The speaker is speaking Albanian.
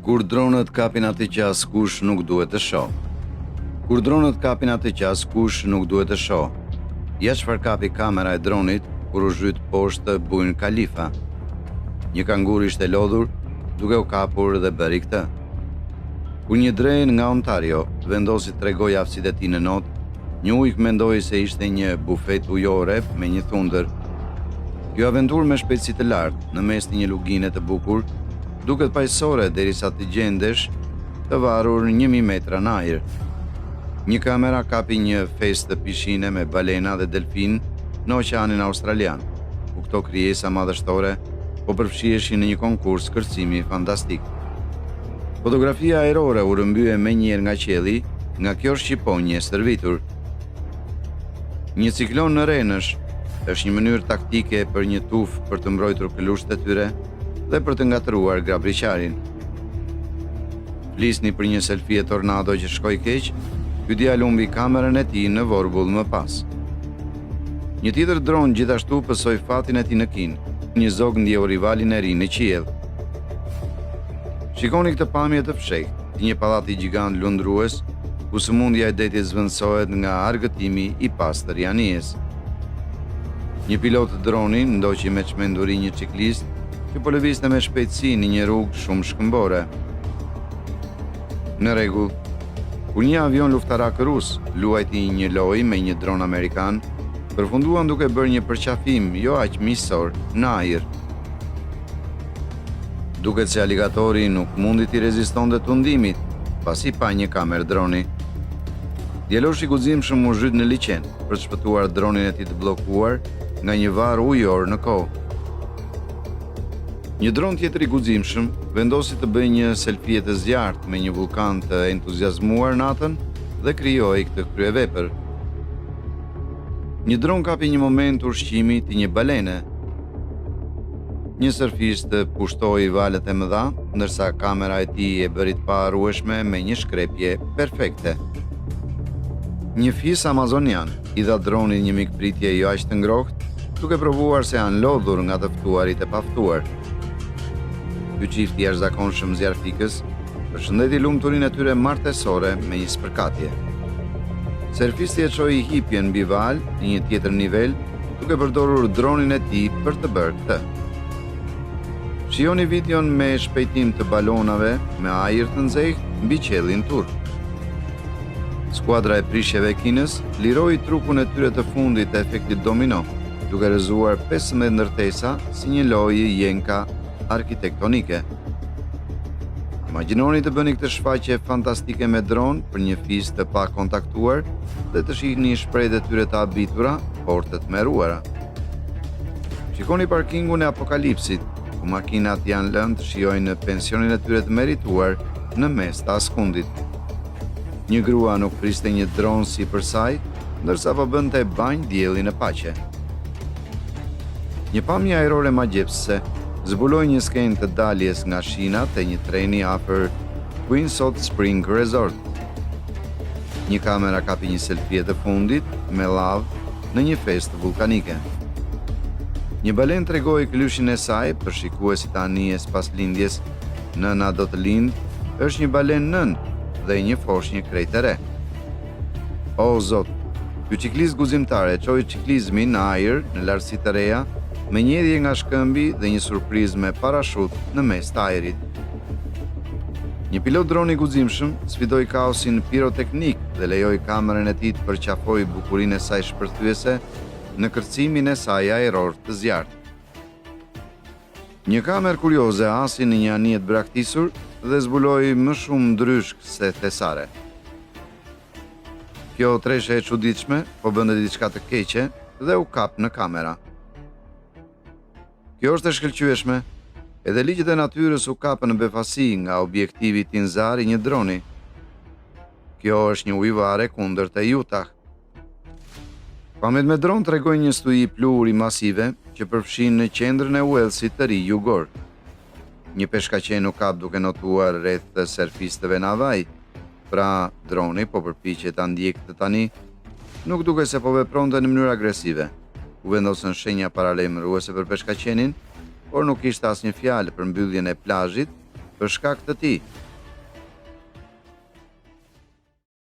Kur dronët kapin atë që askush nuk duhet të shohë. Kur dronët kapin atë që askush nuk duhet të shohë. Ja çfarë kapi kamera e dronit kur u zhyt poshtë Burj Khalifa. Një kangur ishte lodhur duke u kapur dhe bëri këtë. Kur një dren nga Ontario vendosi të tregojë aftësitë e tij në not, një ujk mendoi se ishte një bufetë ujore me një thundër. Kjo aventurë me shpejtësi të lartë në mes të një lugine të bukur duket paqësore derisa të gjendesh të varur 1000 metra në ajër. Një kamera kapi një festë pishine me balena dhe delfinë në oqeanin australian, ku këto krijesa madhështore po përfshiheshin në një konkurs kërcimi fantastik. Fotografia ajrore u rrëmbye menjëherë nga qielli nga kjo shqiponjë e stërvitur. Një ciklon renësh është një mënyrë taktike për një tufë për të mbrojtur këlyshët e tyre dhe për të ngatërruar grabitqarin. Flisni për një selfie tornado që shkoi keq, ky djalë humbi kamerën e tij në vorbull më pas. Një tjetër dron gjithashtu pësoi fatin e tij në Kinë. Një zog ndjeu rivalin e ri në qiell. Shikoni këtë pamje të fshehtë, të një pallati gjigant lundrues, ku sëmundja e detit zëvendësohet nga argëtimi i pastër i anijes. Një pilot droni ndoqi me çmenduri një çiklist që po lëvizte me shpejtësi në një rrugë shumë shkëmbore. Në rregull, kur një avion luftarak rus luajti një lojë me një dron amerikan, përfunduan duke bërë një përqafim jo aq miqësor në ajër. Duket se aligatori nuk mundi t'i rezistonte tundimit, pasi pa një kamerë droni. Djaloshi i guximshëm u zhyt në liqen për të shpëtuar dronin e tij të bllokuar nga një varr ujor në kohë. Një dron tjetër i guximshëm vendosi të bëjë një selfie të zjarrtë me një vullkan të entuziazmuar natën dhe krijoi këtë kryevepër. Një dron kapi një moment ushqimi të një balene. Një sërfist pushtoi valët e mëdha, ndërsa kamera e tij e bëri të paharrueshme me një shkrepje perfekte. Një fis amazonian i dha dronit një mikpritje jo aq të ngrohtë, duke provuar se janë lodhur nga të ftuarit e paftuar. Ky çift i jashtëzakonshëm zjarrfikës përshëndeti lumturinë e tyre martesore me një spërkatje. Surfisti e çoi hipjen mbi valë në një tjetër nivel duke përdorur dronin e tij për të bërë këtë. Shijoni videon me shpejtim të balonave me ajër të nxehtë mbi qiellin turk. Skuadra e prishjeve e Kinës liroi trukun e tyre të fundit të efektit domino, duke rrëzuar 15 ndërtesa si një lojë Jenga arkitektonike. Imagjinoni të bëni këtë shfaqje fantastike me dron për një fis të pakontaktuar dhe të shihni shprehjet e tyre të habitura, por të tmerruara. Shikoni parkingun e apokalipsit, ku makinat janë lënë të shijojnë pensionin e tyre të merituar në mes të askundit. Një grua nuk priste një dron sipër saj, ndërsa po bënte banjë dielli në paqe. Një pamje ajrore magjepsëse zbuloi një skenë të daljes nga shinat e një treni afër Queen's Hot Spring Resort. Një kamera kapi një selfie të fundit me llavë në një festë vullkanike. Një balenë tregoi këlyshin e saj për shikuesit e anijes pas lindjes. Nëna do të lindë, është një balenë nënë dhe një foshnjë krejt e re. O Zot, ky çiklist guximtar e çoi çiklizmin në ajër në lartësi të reja me një hedhje nga shkëmbi dhe një surprizë me parashutë në mes të ajrit. Një pilot droni i guximshëm sfidoi kaosin piroteknik dhe lejoi kamerën e tij të përqafojë bukurinë e saj shpërthyese në kërcimin e saj ajror të zjarrtë. Një kamerë kurioze hasi në një anije të braktisur dhe zbuloi më shumë ndryshk se thesare. Kjo treshe e çuditshme po bënte diçka të keqe dhe u kap në kamera. Kjo është e shkëlqyeshme. Edhe ligjet e natyrës u kapën në befasi nga objektivi tinzar i një droni. Kjo është një ujëvarë e kundërt e Utah. Pamjet me dron tregojnë një stuhi pluhuri masive që përfshin në qendrën e Uellsit të Ri Jugor. Një peshkaqen u kap duke notuar rreth serfistëve në Havaj. Pra, droni po përpiqet ta ndjekë këtë tani. Nuk duket se po vepronte në mënyrë agresive. U vendosën shenja paralajmëruese për peshkaqenin, por nuk kishte asnjë fjalë për mbylljen e plazhit. Për shkak të tij.